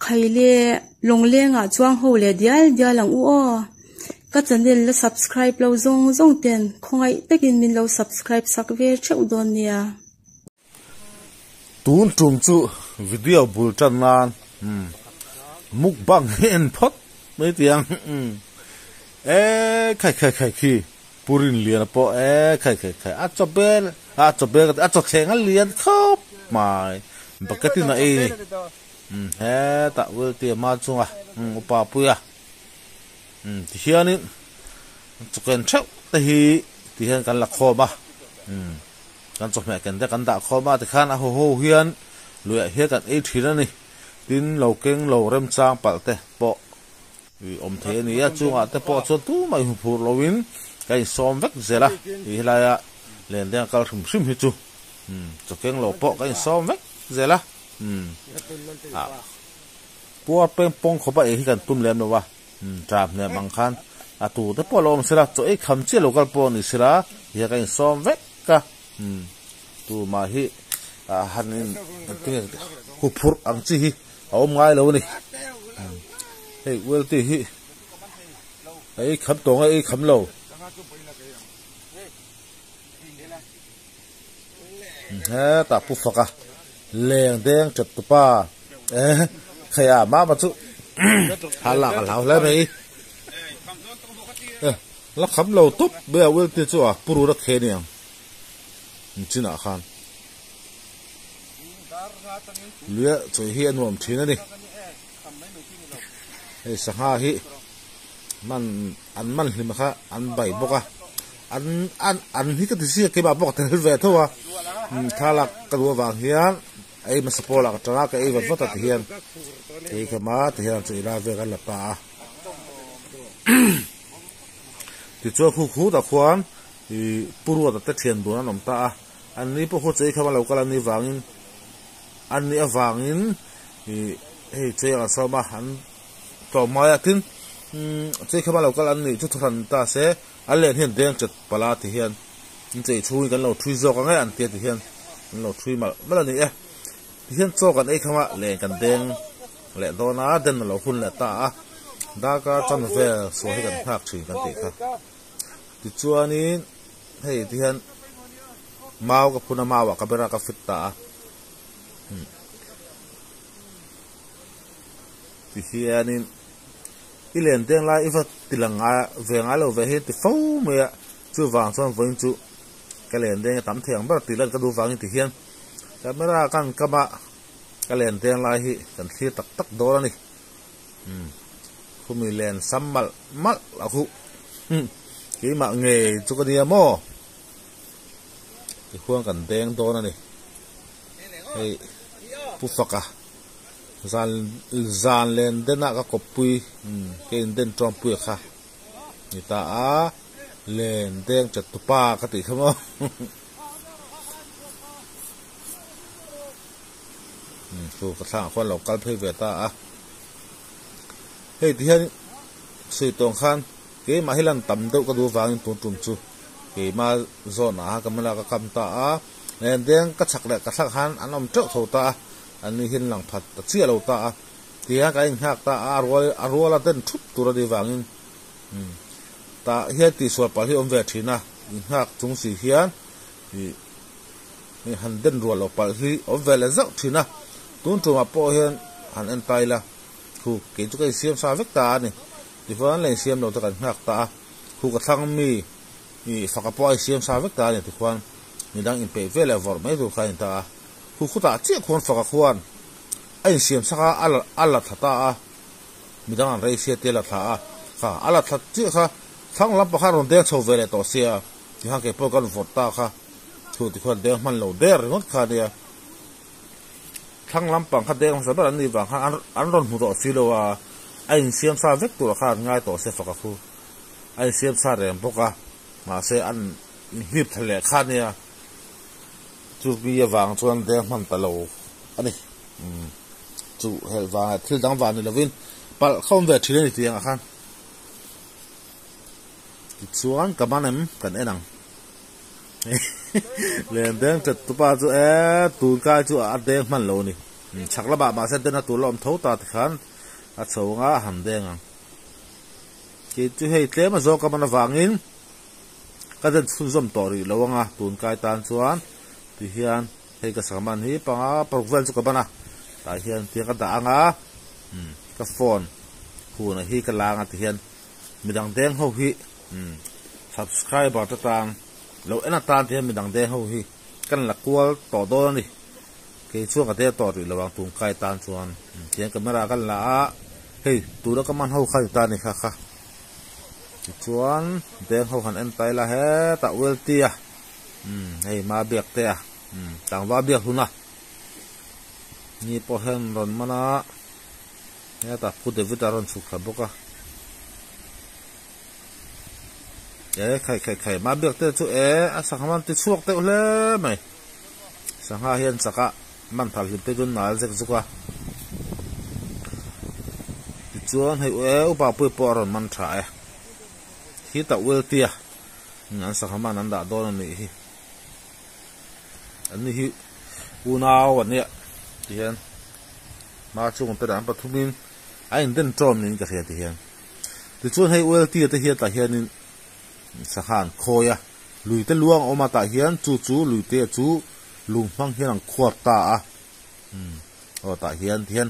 Khaile lawnglengah chuang ho leh dial dial ang u aw. Ka channel la subscribe lo zawng zawng ten khawngaih takin min lo subscribe sak ve theuh dawn nia. Tun tum chu video bul tan nan mukbang hi en phawt mai tiang e khai khai khai khi purin lian pawh e khai khai khai a chaw bel a chaw bel a chaw thleng a lian khawp mai bucket in a ei ni hetah Wiltie ma chunga upa puia tihianin chawken theuh te hi tihian kan la khawm a. Kan chawhmeh ken te kan dah khawm a, tikhan a huho hian luiah hian kan ei thin a ni. Tin, lo keng lo remchang palh te pawh i awm thei a ni a, chungah te pawh chuan tumah i hmuphur loin ka insawm vek zel a, tih helaia len deng a kal hrim hrim hi chu chaw keng lo pawh ka insawm vek zel a. Puar peng pawng khawpa ei hi kan tum lem lo a, tram hnem ang khan a tu te pawh lo awm sela, chaw ei kham chiah lo kal pawh ni sela hian ka insawm vek a, tumah hi han in tinge huphurh ang chi hi a awm ngai lo a ni. Hei Welty hi a ei kham tawh nge ei kham lo. Hetah pu fak a leng deng tep tu pa eh khei a mama chu ha lak a hlau hle mai eh la kham lo tup mai a will te chu a pu rura khe aniang chinah khan luia chawi hi a nuam thin a ni hei sangha hi man an man hlim kha an bai bawk a an an an hi ka ti si a keimah pawh ka tel ve tho a thlalak ka duh avang hian ei hmasa pawlah ka tang a ka ei vat vat a ti hian kei ka ma ti hian chu ila vel kan la pa a tichuan khu khutah khuan ih pu ruata te thian dun an awm ta a an ni pawh khu chei kha lo kal an nih vangin an nih avangin ih hei chei ang sawm a an tlawm ngai a tin chei kha lo kal an nih chu thuhran ta se a len hian deng chat pala ti hian in chei chhungin kan lo thui zawk ang e an tia ti hian an lo thui malh malh a ni e ti hian chaw kan ei kham a len kan deng leh dawn a den a lo hun leh ta a darkar chan vel sual hi kan nghak thin kan tih kha tichuanin hei ti hian mau ka phun a mau ah camera ka fit ta a. Ti hianin i len deng lai i va ti lang ngai ve ngai lo ve hi ti fo mai a, chuvang chuan vawiin chu ka len deng a tam thei ang ber tih lan ka duh vangin ti hian camera kan kam a ka len deng lai hi kan thlir tak tak dawn a ni umm khumi len sam malh malh a huh keimah ngei chu ka nia maw tichuan kan deng dawn a ni hei pu faka. Zan zan len den ah ka kawppui ka in den tawng pui a kha ni ta a len deng chat tupa ka tih kha maw chu ka thlangah khuan lo kal phei ve ta a hei ti hian sawi tawng khan keimah hi lan tam deuh ka duh vangin tun tum chu keimah zawn ah camera ka kam ta a len deng ka chhak leh ka thlak han an awm teuh tho ta a. An ni hian lang phat ta chiah lo ta a, tia ka inghak ta a, a rual a ruala den thup tur a nih vangin tah hian tihsual palh hi a awm ve thin a, inghak chung si hian ih han den rual lo palh hi a awm ve leh zauh thin a, tun tumah pawh hian han en ta ila khu kei chu ka insiam sa vek ta a ni, tichuan an la insiam lo te kan nghak ta a, khu ka thlang mi ih faka pawh a insiam sa vek ta a ni tichuan midang inpeih ve leh vawrh mai tur kha a ni ta a. Khu khutah chiah khuan faka khuan a insiam sak a, a la thla ta a, midang an rei sia te a la thla a, kha a la thla chiah kha thlang lam pakhat a rawn deng chho ve leh tawh sia, tikhan kei pawh kan vawt ta kha thu ti khuan deng hman lo der ringawt kha ania, thlang lampang kha deng hmasa ber an nih vang khan an rawn hmu tawh si lo a, a insiam sa vek turah khan an ngai tawh sia faka khu a insiam sa reng bawk a, mahse an inhlip thla leh kha ania. Chu mi avang chuan deng hman ta lo a ni. Umm chu helh vang leh thil dang vang ni lovin palh kha awm ve thin a ni tih angah khan. Tichuan ka man em kan en ang. Len deng chat tupa chu e tun kai chu a deng hman lo a ni. Chhak lamah mahse den a tur la awm tho ta tikhan a chho anga a han deng ang. Kei chu hei tlem a zawk a man avangin ka den chhunzawm tawh rih lo anga tun kai tan chuan tihian hei ka sangha man hi panga paruk vel chu ka ban a tah hian tiang ka dah anga ka phone hunah hi ka la anga tihian midang deng ho hi subscriber te tan lo en atan tihian midang deng ho hi kan la kual tawh dawn a ni. Kei chuan ka der tawh rih lo ang tun kai tan chuan tiang camera kan la a hei tuna ka man ho kha ni ta ni kha kha tichuan deng ho han en ta ila hetah welty a hei ma biak te a tlangval biak hlun a ni pawh hian rawn man a hetah pu David a rawn chhuk thla bawk a. E khai khai khai ma biak te chu e a sangha man ti chhuak deuh hle mai sangha hian chak a man phal hlim te chu nal zek zuk a tichuan hei e upa pui pawh a rawn man tha e khi ta ueltia an sangha man an dah dawn a nih hi an ni hi unau an nia tihian hma chung te an pathumin a in den tawm niin ka hria tihian. Tichuan hei ULT te hian tah hianin sangha an khawi a, lui te luang a awm a tah hian chu chu lui te chu lung hmang hian an khuar ta a, umm aw tah hian tihian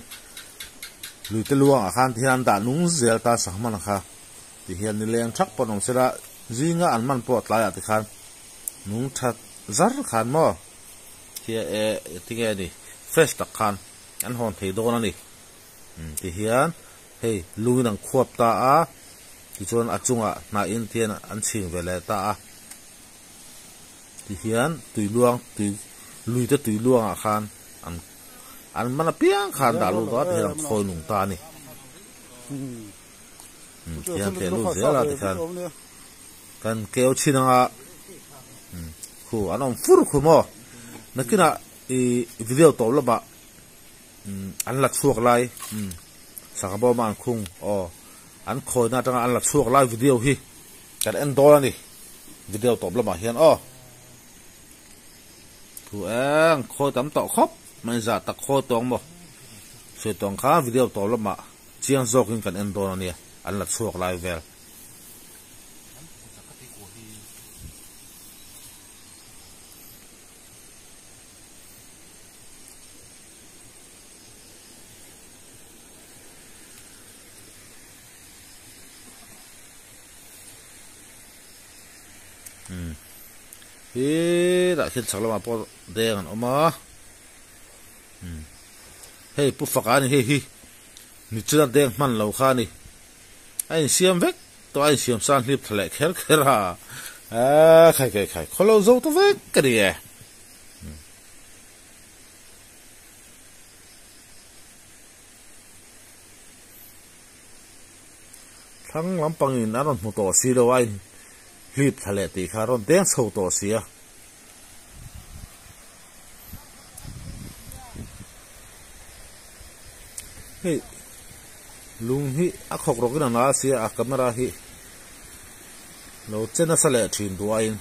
lui te luangah khan tihian an dah nung zel ta sangha hman kha tihian nileng thak pawh an awm sela zinga an man pawh tlaiah te khan nung that zar khan maw khi e tinge ni fresh tak khan an hawn thei dawn a ni umm tihian. Hei lungin an khuap ta a, tichuan a chungah hnahin tian an chhing ve leh ta a. Tihian tui luang tui lui te tui luangah khan an an man apiang khan dah lut a tihian an khawi nung ta a ni. Tihian teh lut zel a tikhan kan keu chhin anga khu an awm fur khu maw nakinah ih video tawp lamah. An la chhuak lai sangha bawma an khung aw an khawina atanga an la chhuak lai video hi kan en dawn a ni video tawp lamah hian aw thu eng khawi tam tawh khawp mai zah tak khawi tawng maw sawi tawng kha video tawp lamah chiang zawkin kan en dawn a nia an la chhuak lai vel. Hi dah khian chhak lamah pawh deng an awm a hei pu faka a ni hei hi nichina deng hman lo kha a ni a insiam vek tawh a insiam san hlip thla leh kher kher a khai khai khai khawlo zo ta vek a ni e. Thlang lampangin a rawn hmu tawh si lo a in hlip thla leh tih kha a rawn deng chho tawh si a. Hei lung hi a khawk rawkin a na si a a camera hi lo che nasa leh thin duh aiin.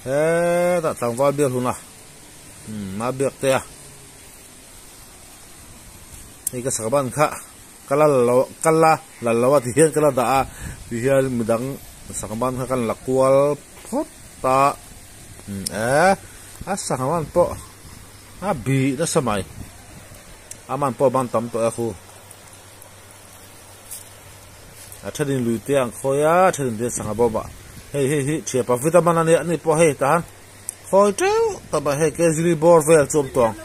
Hetah tlangval biak hlun a umm a biak te a hei ka saka ban kha ka la lo ka la la lo a ti hian ka la dah a ti hian midang sangha ban kha kan la kual phawt a umm eh a sangha ban pawh a bih nasa mai a man pawh a ban tam tawh e khu. A thenin lui te ang khawi a a thenin te sangha bawm ah hei hei hi thiapa vitamin a nia ani pawh hei tahan khawi teuh tawp a hei kezili bawr vel chu awm tawh ang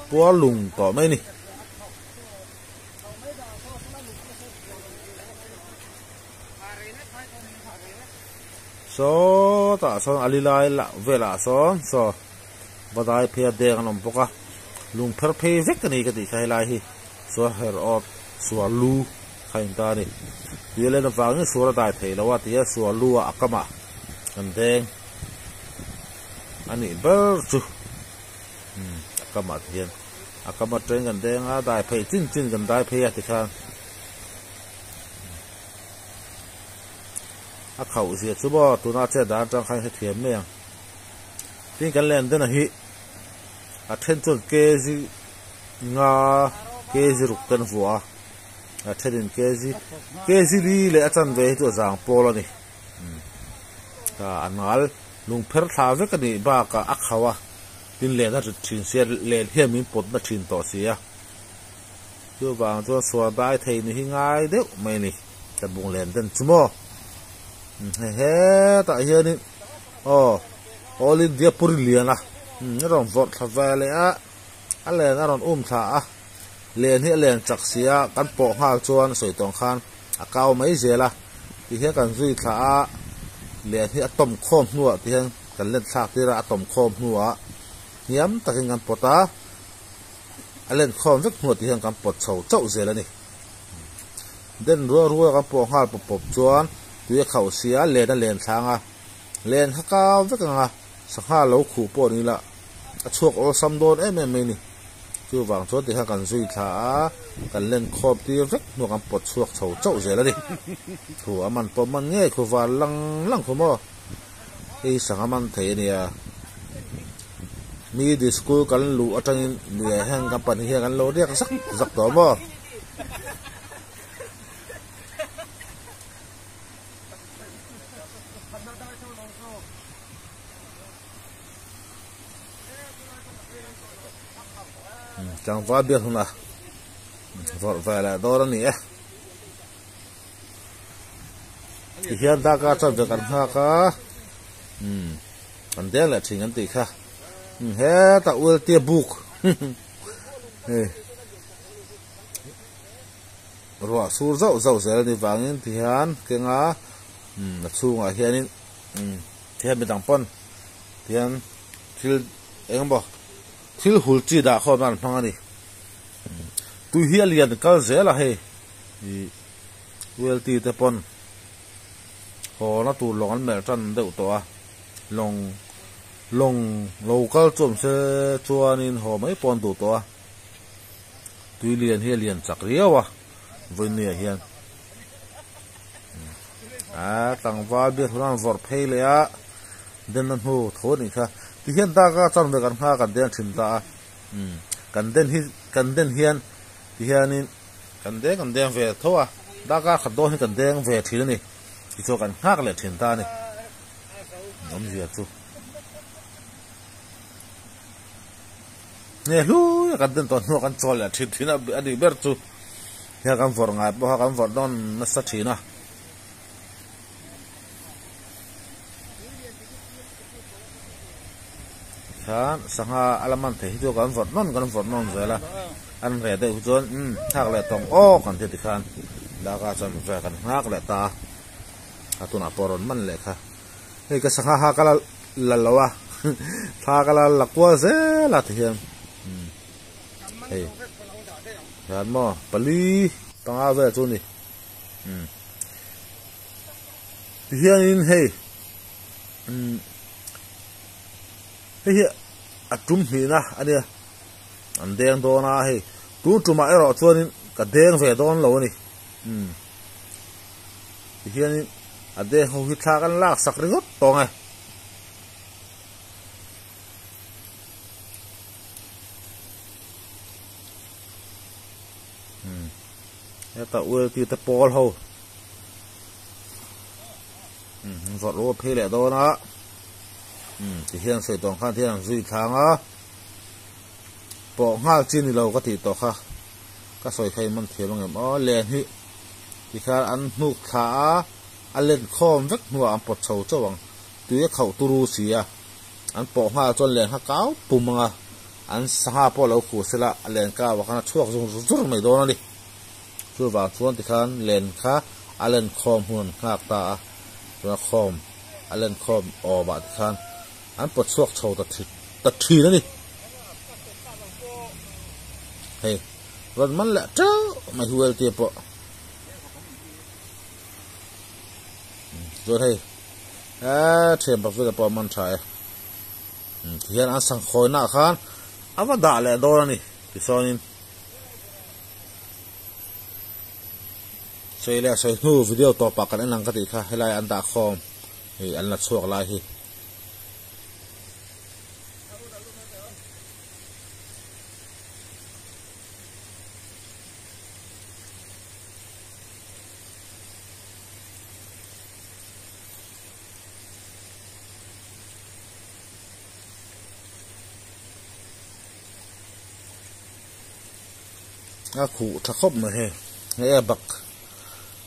puar lung tawh mai a ni. Sawtah sawn a li lai lah velah sawn saw vadai phei a deng an awm bawk a lung pher phei vek a ni ka tih kha helai hi suar her awt suar lu kha in ta a ni tui a len avangin suar a dai thei lo a ti a suar lu ah a kamah an deng a nih ber chu umm a kamah te hian a kam atangin kan deng a dai phei chin chin kan dai phei a tikhan. A khauh zia chu maw tuna chet dan atang khan hrethiam mai ang. Tin kan len den a hi a then chuan kg nga kg ruk te an vuah a, a thenin kg kg li leh a chanve hi chu a zang pawl a ni. Ta a ngal lungpher thla vek a nih bakah a khauh a, tin len a rit thin sia len hian min pawt na thin tawh si a. Chuvang chuan sual dai thei ni hi ngai deuh mai a ni. Tlabung len den chu maw he hetah hianin aw All India Puri lian a a rawn vawrh thla ve leh a a len a rawn um thla a len hi a len chak si a kan pawh nghal chuan sawi tawng khan a kau mai zel a tihian kan zui thla a len hi a tawm khawm hnuah tihian kan len thlak tir a a tawm khawm hnuah hniam takin kan pawt a a len khawm vek hnuah tihian kan pawt chho chauh zel a ni. Den rual rual kan pawh nghal pawp pawp chuan tui a khauh si a, len a len thlang a, len kha kau vek ang a, sangha lo khuh pawh ni ila a chhuak awlsam dawn em em mai a ni. Chuvang chuan tikhan kan zui thla a, kan len khawm tir vek hnuah kan pawt chhuak chho chauh zel a ni. Thu a man pawh man ngei khu var lang lang khu maw? Hei sangha man thei a nia. Mi di school kan luh atangin luiah hian kan pahnih hian kan lo riak zak zak tawh maw? Tlangval biak hunah vawrh ve leh dawn a ni e. Tihian darkar chuan ve kan nghak a, kan deng leh thin kan tih kha. Hetah Ueltia buk hei. Ruah sur zauh zauh zel a nih vangin tihian kenga a chhungah hianin tihian midang pawn tihian thil eng emaw thil hul chi dah khawm nan an hmang a ni. Tui hi a lian kal zel a hei ih ULT te pawn haw na tur lawng an melh tan deuh tawh a lawng lawng lo kal chu awm se chuanin haw mai pawh an duh tawh a. Tui lian hi a lian chak riau a vawinia hian a tlangval biak hlan vawrh phei leh a den a hnu tho a nih kha tihian daka chuan ve kan hma kan deng thin ta a kan den hi kan den hian tihianin kan deng kan deng ve tho a daka khat dawn hi kan deng ve thin a ni tichuan kan nghak leh thin ta a ni awmzia chu. Nge hlui a kan den tawh hnuah kan chawl leh thin thin a a nih ber chu hian kan vawrh ngai pawha kan vawrh dawn nasa thin a. Khan sangha a la man thei hi chu kan vawrh nawn kan vawrh nawn zel a an reh deuh hi chuan umm nghak leh tawng awk an ti tikhan laka chuan ve kan nghak leh ta a tunah pawh rawn man leh kha. Hei ka sangha ha ka la la lo a thla ka la la kual zel a ti hian hei hian maw pali panga vel chu a ni ti hianin hei hei hi a tum hnihna a nia an deng dawn a hei tun tumah erawh chuanin ka deng ve dawn lo a ni. Tihianin a deng ho hi thla kan lak sak ringawt tawng e. Heta ULT te pawl ho vawrh rual phei leh dawn a tihian sawi tawng khan tihian an zui thlang a pawh nghal chi ni lo ka tih tawh kha ka sawi kha in man thiam ang em aw len hi. Tikhan an hnuk thla a, a len khawm vek hnuah an pawt chho chauh ang. Tui a khauh turu si a, an pawh nghal chuan len kha kau pum ang a, an sangha pawh lo khuh sela a len kau ah khan a chhuak zung zur mai dawn a ni. Chuvang chuan tikhan len kha a len khawm hun an nghak ta a, chuan a khawm a len khawm awm ah tikhan an pawt chhuak chho ta ta thin a ni. Hei. Rawn man leh teuh mai hual te pawh. Chuan hei eee thian pakhat pawh a man tha e. Tihian an sangkhawi nah khan a va dah leh dawn a ni tichuanin. Sawi leh sawi hnu video tawpah kan en ang ka tih kha helai an dah khawm ih an la chhuak lai hi. A khuh tha khawp mai hei hei a bak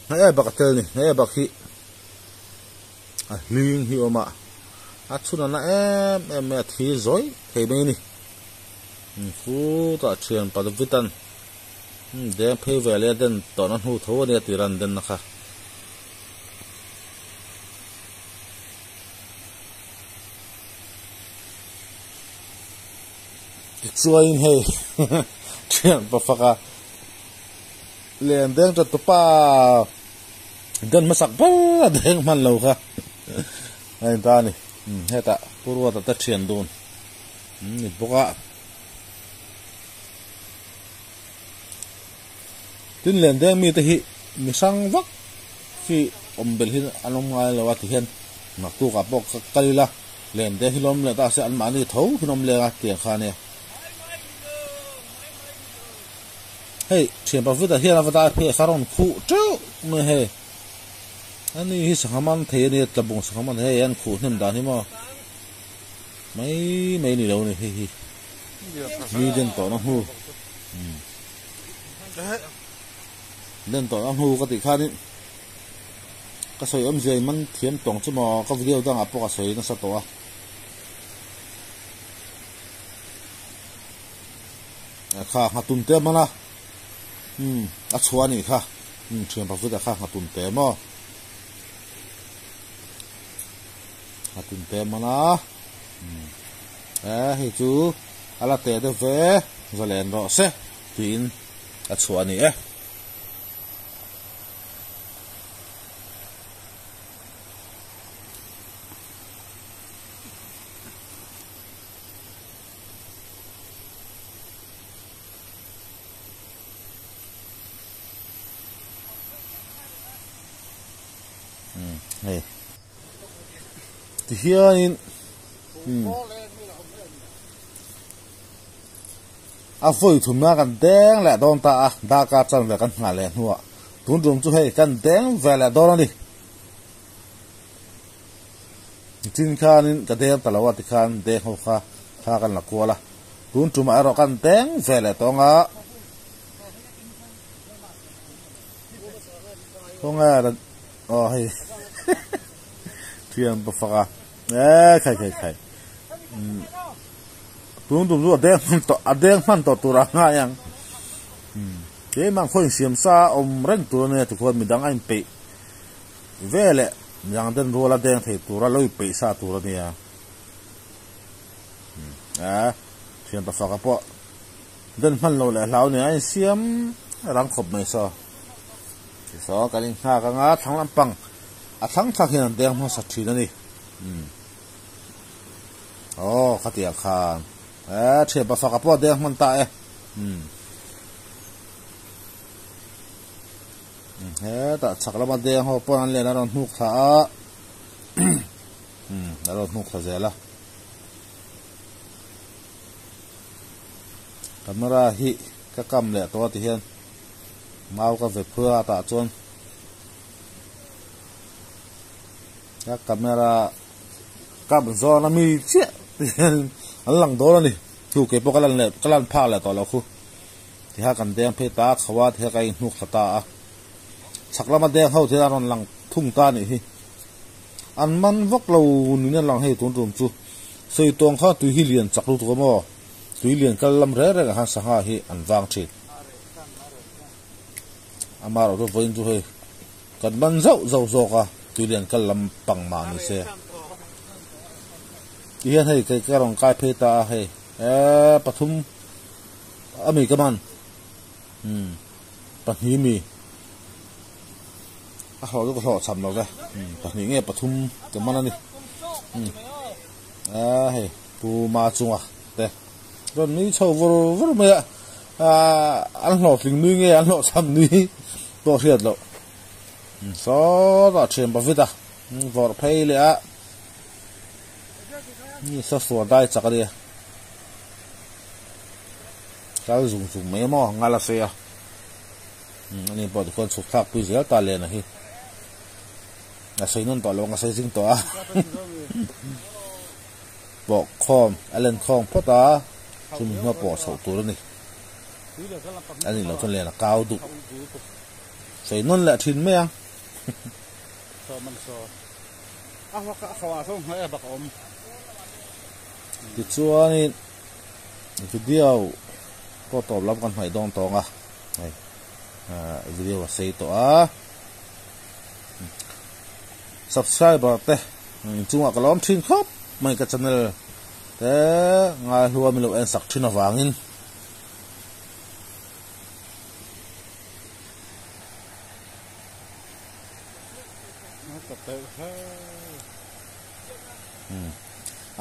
hei a bak a tel a ni hei a bak hi a hling hi a awm a a chhun a na em em mai a thi zawi thei mai a ni khutah thian David-a'n deng phei ve leh a den tawhna hnu tho a nia tih ran denna kha. Tichuain hei thian pafaka len deng ta tupa den hmasak ber a deng hman lo kha a in ta a ni hetah Pu Ruata te thian dun ni bawk a tin len deng mite hi mi hrang vak hi awm belh hi an awm ngai lo a tihian naktukah pawh ka kal ila. Lem te hi lawm leh ta se anmahni tho hi lawm leng a tiang kha ania. Hei thianpa Vita hian a va dai phei a ka rawn khuh teuh mai hei. Ani hi sangha man thei ania tlabung sangha man hei an khuh hnem dan hi maw mai mai ni lo ni hei hi mi den tawhna hnu den tawhna hnu ka tih khanin. Ka sawi awmzia in man thiam tawng chu maw ka video dangah pawh ka sawi nasa tawh a. Kha nghatun te man a umm a chhuah a nih kha umm thian pakhat kha nghatun te maw nghatun te man a umm e hei chu a la teh deuh ve zalen rawh se tiin a chhuah a ni e. Hei tihianin A vawi thumna kan deng leh dawn ta a, darkar chan ve kan nghah leh hnuah tun tum chu hei kan deng ve leh dawn a ni. Nichin khanin ka deng ta lo a tikhan deng ho kha thla kan la kual a, tun tumah erawh kan deng ve leh tawng a. Khawnge aw hei thian pafak a e khai khai khai. Tun tum chu a deng hman tawh a deng hman tawh tur a ngai ang keimah khaw insiam sa awm reng tur a nia tikhuan midang a inpeih ve leh midang den rual a deng thei tur a lo inpeih sa tur a nia a thian pafaka pawh den hman loh leh hlau nia a insiam rang khawp mai saw tisaw kan inghak anga thlang lampang a thlang thlak hian an deng hmasa thin a ni. Aw khatiang khan eh thian pa faka pawh a deng hman ta e umm hetah chhak lama deng ho pawn an len a rawn hnuk thla a umm a rawn hnuk thla zel a camera hi ka kam leh tawh a ti hian mau ka ve phur a tah chuan ka camera kap zawn a mi chiah ti hian an lang dawn a ni chu kei pawh ka lan leh ka lan phak leh tawh lo khu tiha kan deng phei ta a kho a tiha ka inhnuk thla ta a chhak lama deng ho te a rawn lang thung ta a nih hi an man vak lo niin a lang hei tun tum chu sawi tawng kha tui hi lian chak lutuk a maw tui lian kal lam reng reng ah khan sangha hi an vang thin amaherawh chu vawiin chu hei. Kan man zauh zauh zawk a, tuilian kal lam pang mah ni se. Ti hian hei kei ka rawn kai phei ta a hei eee pathum a mi ka man umm pahnih mi a hlawh chu ka hlawh cham lo ve umm pahnih nge pathum ka man a ni umm eee hei pu ma chunga te rawn nui chho vur vur mai a aaa an hlawhtling nui nge an hlawhchham nui pawh hriat loh. Sawtah thian pavit a vawrh phei leh a ni saw suar dai chak a nia kal zung zung mai maw ngal a sei a ani pawh tikhuan chhuk thlak pui zel ta len a hi a sei nawn tawh lo ang a sei zing tawh a pawh khawm a len khawng phawt a chumi hnuah pawh chhoh tur a ni a nih loh chuan len a kau duh. Sawi nawn leh thin mai ang. Tichuanin video pawh tawp lam kan hnaih dawn tawng a, hei video a sei tawh a. Subscriber te inchungah ka lawm thin khawp mai ka channel te ngaihlua min lo en sak thin avangin.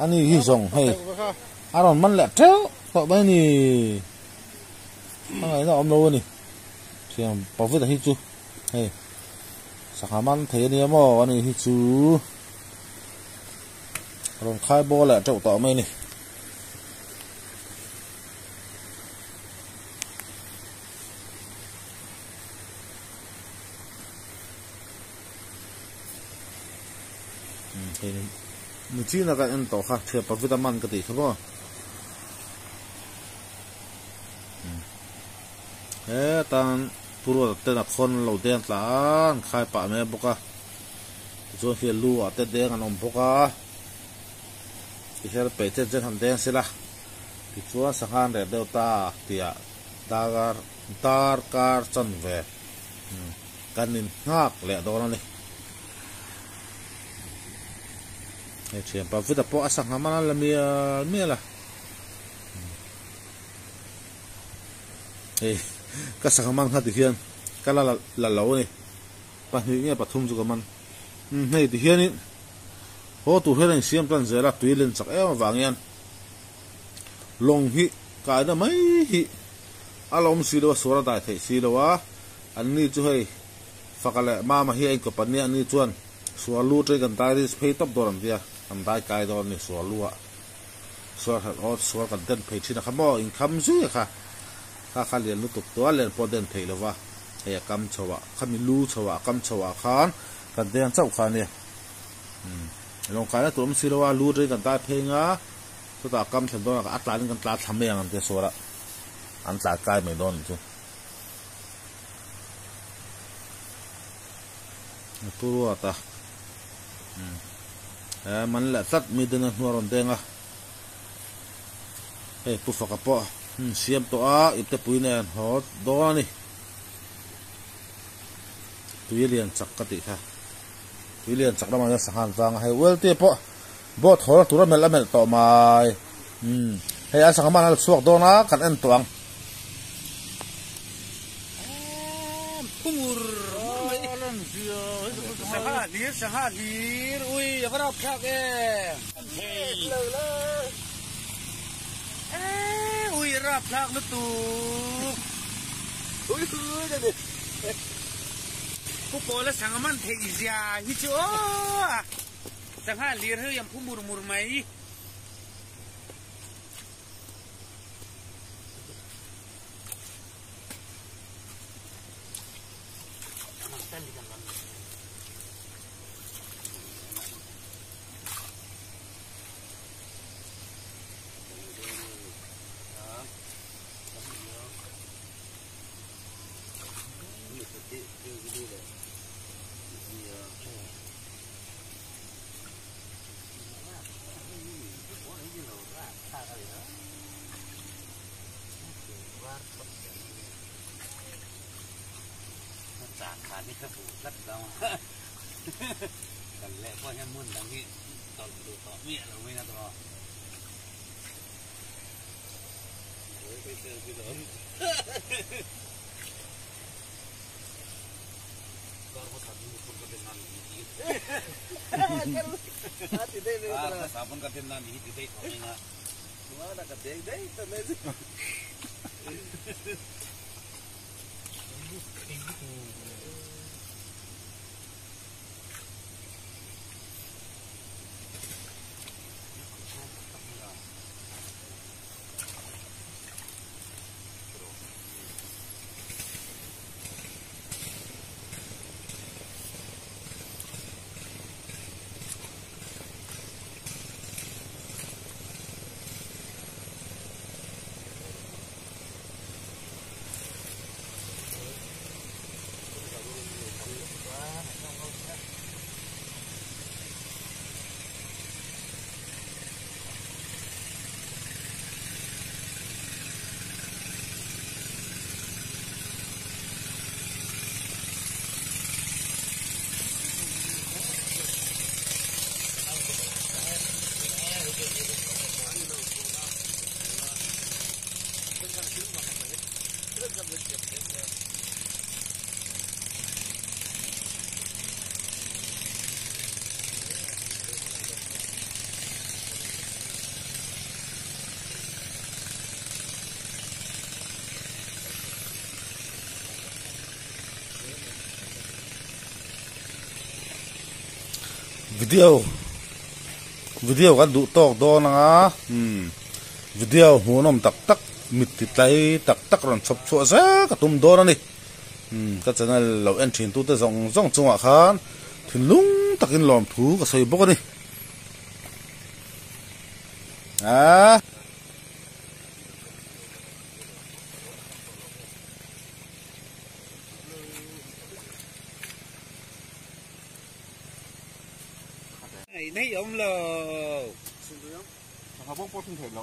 Ani hi zawng hei a rawn man leh teuh tawh mai a ni a ngaihna awm lo a ni thiam pavita hi chu hei sangha man thei a nia maw ani hi chu a rawn khai bawl leh teuh tawh mai a ni. Nichina kan en tawh kha thian pavit a man ka tih kha maw hetan pu ruata ten a khawn lo deng tla a an khai pah mai bawk a tichuan khi lu ah te deng an awm bawk a tihian peih chen chen han deng sela. Tichuan sangha an reh deuh ta tih ah dar darkar chanve kan in nghak leh dawn a ni. Hei thianpa Vuta pawh a sangha man a la mial mial a. Hei ka sangha man kha tihian ka la la lo a ni. Pahnih nge pathum chu ka man. Hei tihianin haw tur hian a insiam tan zel a tui len chak em avang hian. Lawng hi kaina mai hi a la awm si lo a, sual a dai theih si lo a, an ni chu hei Faka leh Mama hi a inkawp an nia, an ni chuan sual lu ṭei kan dai ris phei tawp dawn an tia, kan dai kai dawn a ni sual lu ah sual hrelh awt sual kan den phei ṭhin a kha maw inkham zui a kha, kha kha lian lutuk tua lian pawh den thei lo va, hei a kam chho ah khami lu chho ah a kam chho ah khan kan deng chauh kha a nia. Lawng kaina tur awm si lo a, lu ṭei kan dai phei nga. Chutah kam thlen dawnah a tlanin kan tla thla mai ang an tia sual a, an tla tlai mai dawn chu. A pu ruat a, he man leh tlat mi dena hnu a rawn deng a, hei pu faka pawh siam tawh a, ipte pui nen haw dawn a ni. Tui lian chak ka tih kha, tui lian chak lamah hian sangha an vang a, hei ualte pawh. Boat hawl tur a melh a melh tawh mai. Umm hei an sangha man a la chhuak dawn a kan en tawh ang. Phungur mur mai. Sangha hlir sangha hlir ui a va rap thlak em. Ui a rap thlak lutuk. Pu Pawla sangha man theih zia hi chu aw. Sangha lir hi an phu mur mur mai. Video video kan duh tawk dawn ang a umm video hmuhnawm tak tak mit ti tlai tak tak rawn chhawp chhuah zel ka tum dawn a ni umm ka channel lo en thin tute zawng zawng chungah khan thinlung takin lawmthu ka sawi bawk a ni a. Nei nei awm lo. Sangha bawk pawh thung thei lo.